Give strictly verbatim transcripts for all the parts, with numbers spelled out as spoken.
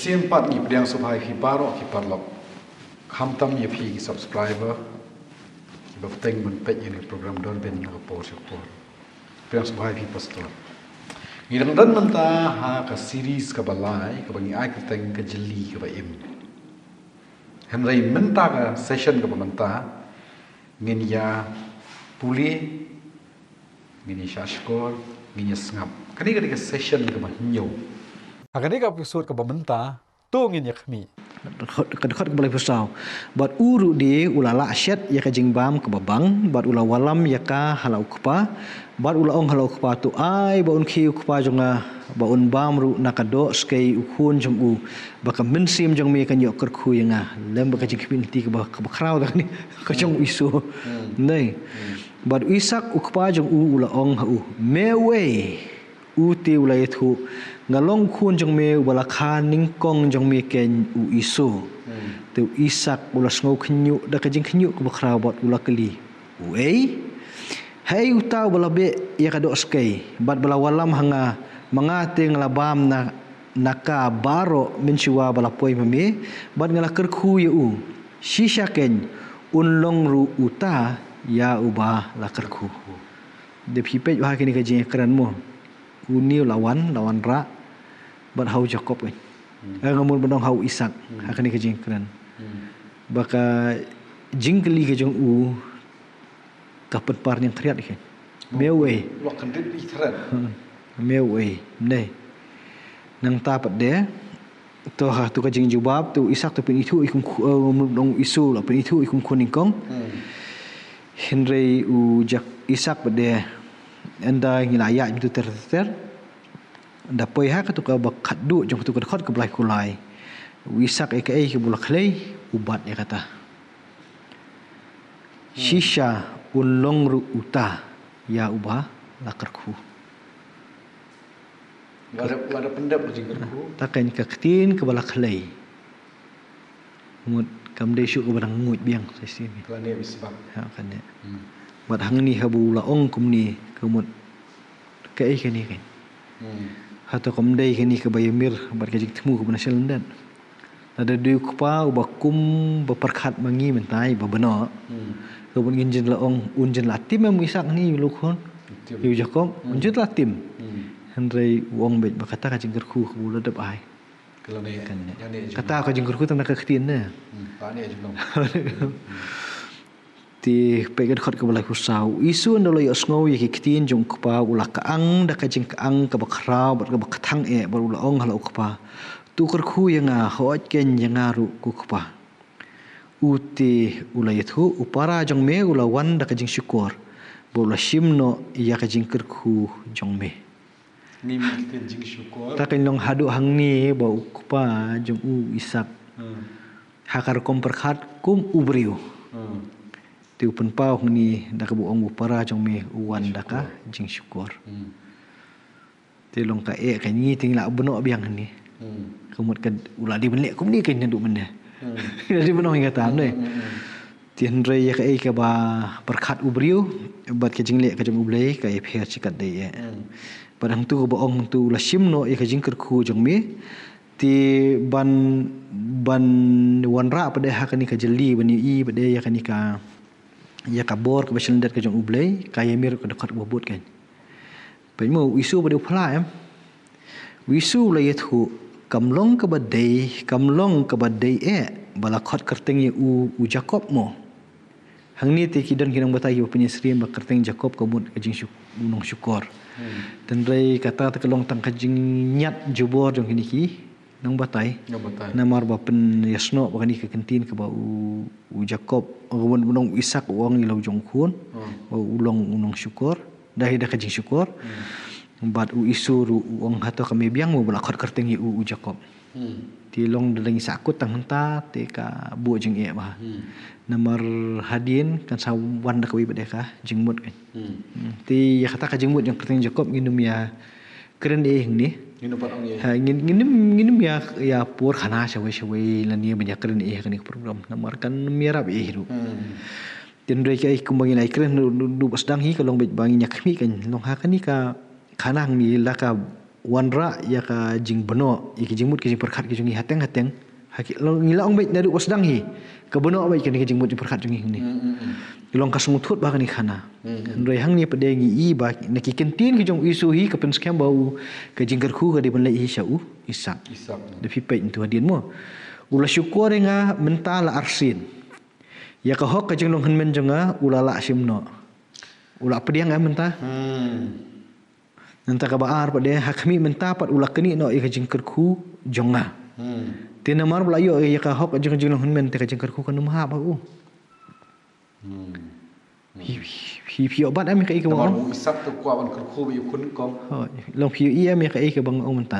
Sien pat ngi pdiang sngewbha ïa phi baroh ki paralok. Khamtam ïa phi ki subscriber kiba bteng ban peit ïa kane ka program Dorbin na ka por sha ka por. Pdiang sngewbha ïa phi Pastor. Ngi dang don mynta ha ka series kaba lai kaba ngi ai kyrteng Ka Jylli Kaba Im. Hynrei mynta ka session kaba mynta ngin ïa pule, ngin ïa shahshkor, ngin ïa sngap. Kane ka dei ka session kaba hynñiew. Ha kane ka episode kaba mynta, to ngin ïa khmih. Ka dkhot, ka dkhot kaba laiphew saw. Bad u ruh de u la lah shet ïa ka jingbam kaba bang, bad u la wallam ïa ka ha la u kpa, bad u la ong ha la u kpa, to ai ba un khie u kpa jong nga, ba un bam ruh na ka doh skei u khun jong u, ba ka mynsiem jong me kan ïoh kyrkhu ïa nga. Lem bad ka jingkhmih lynti kaba, kaba khraw da kane ka jong u Esau. Nei. Bad u Isaak u kpa jong u u la ong ha u, me uei? U te u la ïathuh, nga long u khun jong me uba la kha nyngkong jong me keiñ u Esau. Te u Isaak u la sngew khynñiuh da ka jingkhynñiuh kaba khraw bad u la kylli, uei? Haei uta uba la beh ïa ka doh skei bad ba la wallam ha nga, ma nga te nga la bam na, na ka baroh mynshuwa ba la poi ma me, bad nga la kyrkhu ïa u. Shisha keiñ, un long ruh uta ïa uba la kyrkhu. Da phi peit ha kane ka jingïakren mo, une u la wan, la wanrah bad ha u Jakob keiñ. Eh, nga mut ban ong ha u Isaak ha kane ka jingïakren. Ba ka jingkylli ka jong u ka pynpar ñiangkhriat keiñ. Me uei? Lok khyndiat ïa i thret. Me uei? Nei. Nangta pat de, to ha tu ka jingjubab, tu Isaak tu pynithuh ïa i kum khu-, eh, nong Esau la pynithuh ïa i kum khun nyngkong. Hynrei u Jak-, Isaak pat de, ynda ngi la ïaid mynta ter ter ter. Da poi ha katu kaba khatduh jong katu ka dkhot kaba laiphew lai. U Isaak ïa kaei kaba u la khlei, u bat ïa kata. Shisha un long ruh uta ïa uba la kyrkhu. Lada, lada pyndep ka jingkyrkhu. Ta keiñ ka ktien kaba la khlei. Mut kam dei shuh kaba dang nguid biang sa shisien. Ka la neh bad sbak. Ha, ka neh. Bad hangne haba u la ong kumne ka mut kaei kane keiñ. Hato kam dei kane kaba ïamir bad ka jingthmu kaba na shalyndet. Lada dei u kpa uba kum ba pyrkhat ma ngi mynta ba bynnoh. Ka mut ngin jin la ong, un jin la tim em u Isaak hangne ïa u khun. Ïa u Jakob, un jin la tim. Hynrei u ong beit ba kata ka jingkyrkhu kaba u la dep ai. Ka la neh, ka la neh jong. Kata ka jingkyrkhu tang na ka ktien ne. Hmm, ka la neh jong. Te peit ka dkhot kaba laiphew saw. U Esau ynda u la ïohsngew ïa ki ktien jong u kpa u la kyang da ka jingkyang kaba khraw bad kaba kthang eh bad u la ong ha la u kpa, to kyrkhu ïa nga, hooid keiñ ïa nga ruh ko kpa. U te u la ïathuh, u para jong me u la wan da ka jingshukor bad u la shim noh ïa ka jingkyrkhu jong me. Ngi mih ki ktien jingshukor. Ta keiñ long haduh hangne ba u kpa jong u Isaak. Hmm. Ha ka rukom pyrkhat kum u briew. Hmm. Te u pynpaw hangne da kaba u ong u para jong me u wan da ka jingshukor. Hmm. Te long kaei keiñ ngi te ngi la bynnoh biang hangne. Hmm. Ka mut ka u la dei ban leh kumne keiñ naduh mynne. Hmm. La dei ban ong ïa kata ne. Hmm, hmm, hmm. Te hynrei ïa kaei kaba pyrkhat u briew bad ka jingleh ka jong U Blei ka ïapher shi katdei eh. Hmm. Bad hangtu kaba ong hangtu u la shim noh ïa ka jingkyrkhu jong me. Te ban, ban wanrah pat de ha kane ka jylli ban ïohi pat de ïa kane ka, ïa ka bor kaba shyndet ka jong U Blei ka ïamir ka dkhot kaba bud keiñ. Peit mo u Esau pat de u phla em. U Esau u la ïathuh kam long kaba dei, kam long kaba dei eh ba la khot kyrteng ïa u, u Jakob mo. Hangne te ki don ki nongbatai kiba pynïasyriem ba kyrteng Jakob ka mut ka jingshuk-, u nongshukor. Hmm. Te hynrei kata te ka long tang ka jingñiad jubor jong kine ki nongbatai. Nongbatai. Namar ba pynïasnoh ba kane ka kyntien kaba u, u Jakob, ka mut u nong u Isaak u ong ïa la u jong u khun. Hmm. Ba u long u nongshukor. Da hi da ka jingshukor. Hmm. Bad u Esau ruh u ong hato ka me biang mo ba la khot kyrteng ïa u, u Jakob. Hmm. Te long da dang sahkut tang hangta te ka buh jingeh bha. Hmm. Namar hadien kan sa wan da kawei pat de ka jingmut keiñ. Hmm. Hmm. Te ïa kata ka jingmut jong kyrteng Jakob ngin ym ïa kren eh hangne. Ngin ym pat ong eh. Ha, ngin, ngin ym, ngin ym ïa, ïa por khana shawei shawei lane ban ïa kren eh ha kane ka program. Namar kan ym ïarap eh ruh. Hmm. Te hynrei kaei kumba ngi la ïakren naduh, naduh, naduh ba sdang hi ka long beit ba ngin ïa khmih keiñ. Long ha kane ka khana hangne la ka wanrah ïa ka jingbynnoh, ïa ka jingmut ka jingpyrkhat ka jong ngi hateng hateng. Ha ki, long, ngi la ong beit naduh ba sdang hi ka bynnoh beit kane ka jingmut jingpyrkhat jong ngi hangne. Long ka sngewthuh ba kane khana. Hynrei hangne pat de ngi i ba na ki kyntien ka jong u Isu hi ka pynskhem ba u ka jingkyrkhu ka dei ban leit hi sha u Isak. Isak. Da phi peit ntu hadien mo. U la shukor ïa nga mynta la arsien. Ïa ka hok ka jinglong hynmen jong nga u la lah shim noh. U la pdiang em mynta. Nangta kaba ar pat de ha khmih mynta pat u la knieh noh ïa ka jingkyrkhu jong nga. Te namar ba la ïoh ïa ka hok ka jong ka jinglong hynmen te ka jingkyrkhu kan ym hap ha u. Phi, phi, phi ïoh bat em ïa kaei kaba nga ong? Namar u Isak te u kwah ban kyrkhu bad ïa u khun nyngkong. Hooid, long phi ïoh i em ïa kaei kaba nga ong mynta?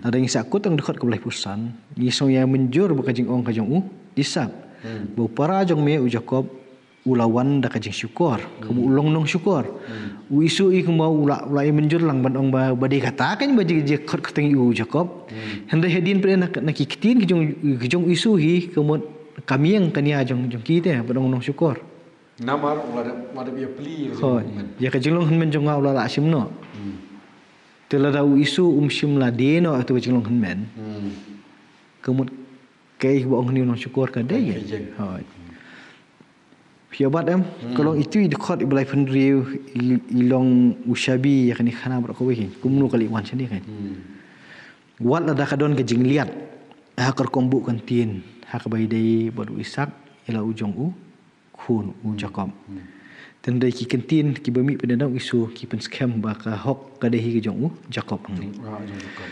Lada ngi sah kut tang dkhot ka ba laiphew san, ngi sngew ïa mynjur bad ka jingong ka jong u Isak. Ba u para jong me u Jakob u la wan da ka jingshukor, kumba u long nongshukor. U Isu i kumba u la, u la ïa mynjur lang ban ong ba, ba dei kata kan ba ji, ji khot kyrteng ïa u Jakob. Hynrei hadien pat de na, na ki ktien ki jong, ki jong u Isu hi, ka mut ka miang ka nia jong, jong ki te, ban ong nongshukor. Namar u la dep, u la dep ïa plie ïa ka jinglong hynmen. Hooid. Ïa ka jinglong hynmen jong nga u la lah shim noh. Te lada u Isu um shym la die noh ïa ka jinglong hynmen. Ka mut kaei kaba ong hangne u nongshukor ka dei. Ka dei. Hooid. Phi ïoh bat em? Ka long itu i dkhot i ba laiphew hynriew i, i long u shabi ïa kane khana baroh kawei kein. Kumno ka leit wan shane kein. Wat lada ka don ka jingleit ha ka rukom buh ka ktien ha kaba ïadei bad u Isak ïa la u jong u khun u Jakob. Tang dei ki ktien kiba mih pat de na u Isu ki pynskhem ba ka hok ka dei hi ka jong u Jakob hangne. Jong, ah, jong Jakob.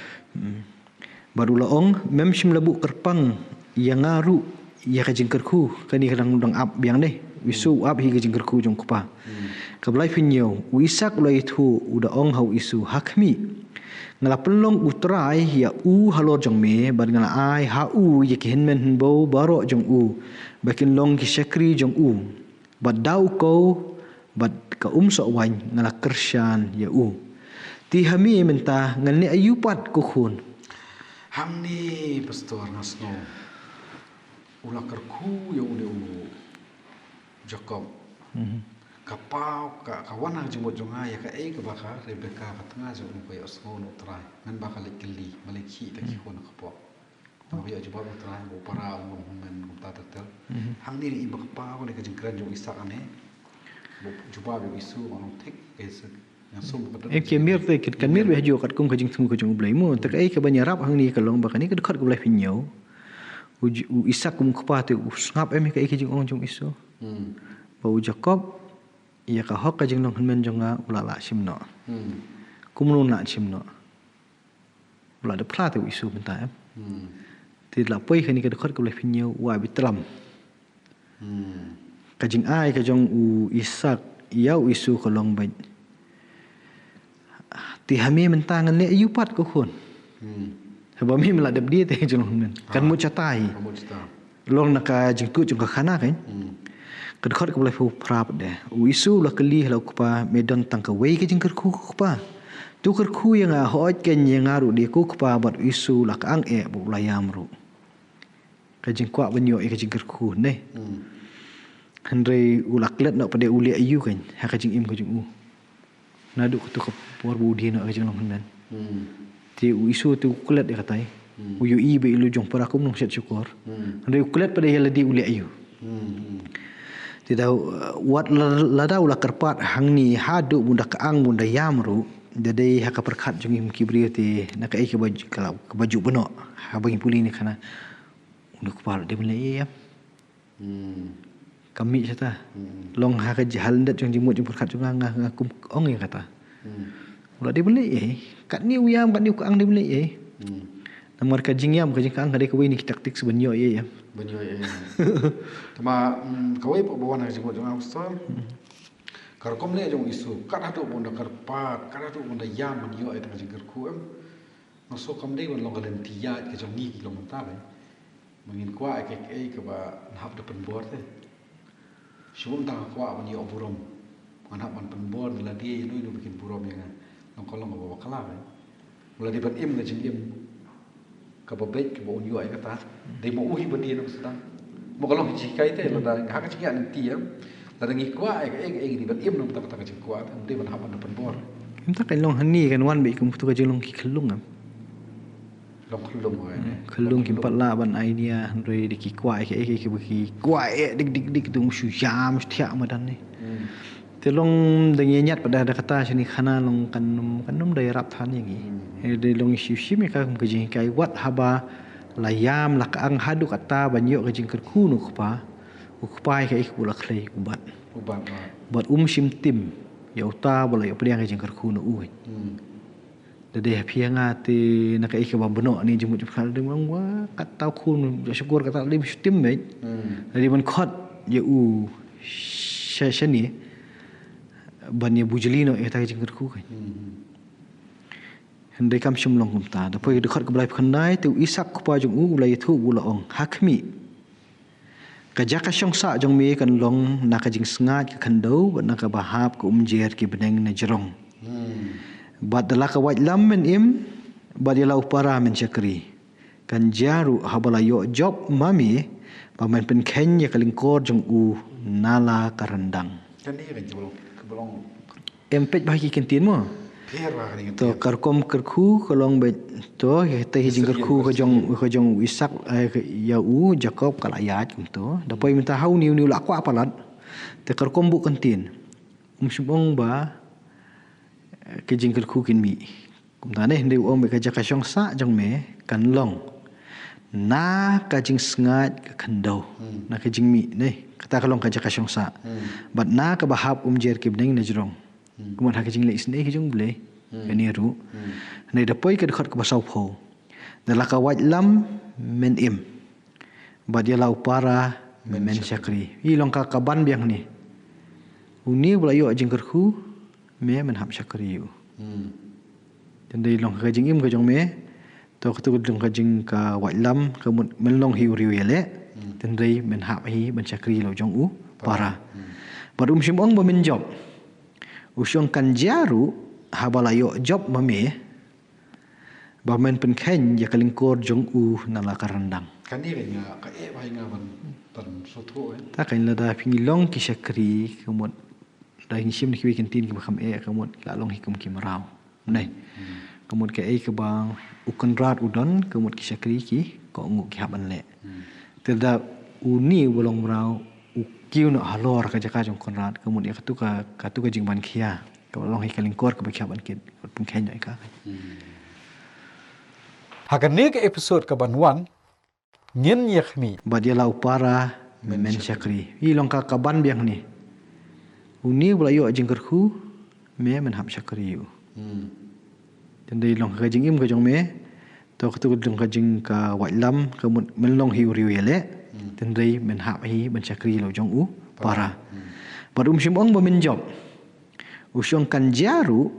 Bad u la ong, mem shym la buh kyrpang ïa nga ruh ïa ka jingkyrkhu, kane ka dang, dang ap biang de. U Isu u ap hi ka jingkyrkhu jong u kpa. Ka ba laiphew hynñiew, u Isak u la ïathuh, u da ong ha u Isu, ha khmih. Nga la pynlong u Trai ïa u halor jong me, bad nga la ai ha u ïa ki hynmen hynbew baroh jong u, ba kin long ki shakri jong u. Bad da u khaw, bad ka umsoh waiñ nga la kyrshan ïa u. Te ha me mynta ngan leh aïu pat ko khun? Hangne pastor nga sngew. U la kyrkhu ïa une u Jakob. Ka paw, ka, ka wan ha ka jingmut jong nga ïa kaei kaba ka Rebeka ka tnga jong u ka ïohsngew na u Trai. Ngan ba ka leit kylli, ba leit khih ïa ki khun ha kpoh. Tang ba ïoh jubab u Trai, ba u para u long hynmen kumta ter ter. Hangne i ba ka paw ne ka jingkren jong u Isak hangne. Ba u jubab ïa u Isu, ba u long thik, ka Isak. Nga sum ka. Em, ka mir te, ka mir ba ha ju katkum ka jingthmu ka jong U Blei mo. Te kaei kaba ïarap hangne ka long ba kane ka dkhot ka ba laiphew hynñiew. U, u Isak kum u kpa te u sngap em ïa kaei ka jingong jong u Isu. Ba u Jakob, ïa ka hok ka jinglong hynmen jong nga u la lah shim noh. Kumno u lah shim noh? U la dep phla te u Isu mynta em. Te la poi kane ka dkhot ka ba laiphew hynñiew u ai bitlam. Ka jingai ka jong u Isak ïa u Isu ka long beit. Te ha me mynta ngan leh aïu pat ko khun? Haba me la dep die te ka jinglong hynmen. Kan mut shata hi. Kan mut shata. Long na ka jingkut jong ka khana kein. Ka dkhot ka ba laiphew phra pat de. U Isu u la kylli ha la u kpa, me don tang kawei ka jingkyrkhu ko kpa? To kyrkhu ïa nga, hooid kein ïa nga ruh de ko kpa, bad u Isu u la kyang eh bad u la ïam ruh. Ka jingkwah ban ïoh ïa ka jingkyrkhu ne. Hynrei u la klet noh pat de u leh aïu kein ha ka jingim ka jong u. Naduh kato ka por ba u die noh ha ka jinglong hynmen. Te u Isu te u klet ïa katai. U ïohi ba i la jong para kum nongshad shukor. Hynrei u klet pat de ïa lade u leh aïu. Te da, uh, wat la, lada u la kyrpad hangne haduh ba un da kyang ba un da ïam ruh. Da dei ha ka pyrkhat jong ngi ki briew te na kaei kaba ju-, kaba ju bynnoh. Haba ngi pule ne khana. Une u kpa ruh dei ban leh ei ei em. Kam mih shata. Long ha ka ji-, ha lyndet jong jingmut jingpyrkhat jong nga, nga, nga kum ong ïa kata. U la dei ban leh ei ei. Katne u ïam, katne u kyang dei ban leh ei ei. Namar ka jingïam, ka jingkyang ka dei kawei na ki tactics ban ïoh ei ei em. Ban ïoh ei ei em. Tangba, mm, kawei pat ba wan ha ka jingmut jong nga pastor. Ka rukom leh jong u Isu, kat haduh ba un da kyrpad, kat haduh ba un da ïam ban ïoh ïa ka jingkyrkhu em. Nga sngew kam dei ban long ka lynti ïaid ka jong ngi ki long mynta ba. Ba ngin kwah ïa kaei kaei kaba ngan hap da pynbor te. Shu ym tang kwah ban ïoh burom. Ngan hap ban pynbor na lade ïa no ïa no ba kin burom ïa nga. Long ka long kaba bakla ba. Lada dei ban im ka jingim kaba beit kaba un ïoh ïa kata. Dei ma u hi ba dei na ka sdang. Mo ka long hi jinghikai te lada ha ka jingïaid lynti ïa. Lada ngi kwah ïa kaei kaei ngi dei ban im na ka bynta kata ka jingkwah te. Ym dei ban hap ban da pynbor. Mynta ka long hangne kan wan bad kum tu ka jinglong ki khyllung, em. Long khyllung, oi, ne. Khyllung kim pat lah ban idea, hynrei da ki kwah ïa kaei kaei ba ki kwah ïa dik dik dik, tu shu ïam shu thiah madan ne. Hmm. Te long da ngi ñiad pat da, da kata shane khana long kan nym, kan nym da ïarap than ïa ngi. Hmm. Eh, da long shu shim ïa ka kum ka jinghikai wat haba la ïam la kang haduh katta ban ïoh ka jingkyrkhu na u kpa. U kpa ïa kaei kaba u la khlei u bat. U bat, oi. Bad um shym tim ïa uta ba la ïoh pdiang ka jingkyrkhu na u. Hmm. Da dei ha phi ha nga te na kaei kaba bynnoh ne jingmut jingpyrkhat, da dei ma nga, wa, kata u khun, shukor kata la dei ban shu tim beit. Hmm. La dei ban khot ïa u sha, shane ban ïa bujli noh ïa kata ka jingkyrkhu ka. Hmm. Hynrei kam shym long kumta. Da poi ka dkhot kaba laiphew khyndai, te u Isak u kpa jong u u la ïathuh bad u la ong, ha khmih, ka jaka shong sah jong me kan long na ka jingsngaid ka khyndew bad na kaba hap ka umjer ki bneng na jrong. Hmm. Bad da la ka waitlam men im, bad ïa la u para men shakri. Kan jia ruh haba la ïoh jop ma me ba men pynkheiñ ïa ka lyngkor jong u na la ka ryndang. Kane kan kaba long, kaba long. Em, peit bha ki kyntien mo. Pher bha kane kan. To, ka rukom kyrkhu ka long beit, to, ïa kata hi jingkyrkhu ka jong, ka jong u Isak, eh, ka, ïa u Jakob ka la ïaid kumto. Da poi mynta ha une, une u la kwah palat. Te ka rukom buh kyntien. Um shym ong ba, eh, ka jingkyrkhu kin mih. Kumta ne, hynrei u ong beit ka jaka shong sah jong me kan long na ka jingsngaid ka khyndew. Hmm. Na ka jingmih ne, kata ka long ka jaka shong sah. Hmm. Bad na kaba hap umjer ki bneng na jrong. Hmm. Kumta ha ka jingleh isynei ka jong U Blei. Hmm. Kane ruh. Hmm. Hynrei da poi ka dkhot kaba sawphew, da la ka waitlam men im, bad ïa la u para men shakri. I long ka kaban biang ne. Une ba la ïoh jingkyrkhu, me men hap shakri ïa u. Hmm. Te hynrei long ka jingim ka jong me, to, katu ka long ka jing, ka waitlam, ka mut men long hi u riew ïaleh. Hmm. Te hynrei men hap hi ban shakri ïa la u jong u para. Hmm. Bad um shym ong ba men jop. U shong kan jia ruh haba la ïoh jop ma me ba men pynkheiñ ïa ka lyngkor jong u na la ka ryndang. Kane kan nga ka eh bha nga ban, ban sngewthuh, eh. Ta kan, lada phi ngi long ki shakri, ka mut da ngi shim na kiwei ki kyntien kiba kham eh, ka mut la long hi kum ki mraw. Nai. Hmm. Ka mut kaei kaba u kynrad u don, ka mut ki shakri ki kohnguh, ki hap ban leh. Hmm. Te da une ba long mraw u kiew noh halor ka jaka jong u kynrad, ka mut ïa katu ka, katu ka jingban khia kaba long hi ka lyngkor kaba khia ban kit, pynkheiñ noh ïa ka. Hmm. Ha kane ka episode kaban wan, ngin ïa khmih. Bad ïa la u para men shakri. I long ka kaban biang ne. Une ba la ïoh jingkyrkhu, me men hap shakri ïa u. Hmm. Te hynrei long ka jingim ka jong me, to, katu ka long ka jing, ka waitlam, ka mut men long hi u riew ïaleh. Hmm. Te hynrei men hap hi ban shakri ïa la u jong u para. Hmm. Bad um shym ong ba men jop. U shong kan jia ruh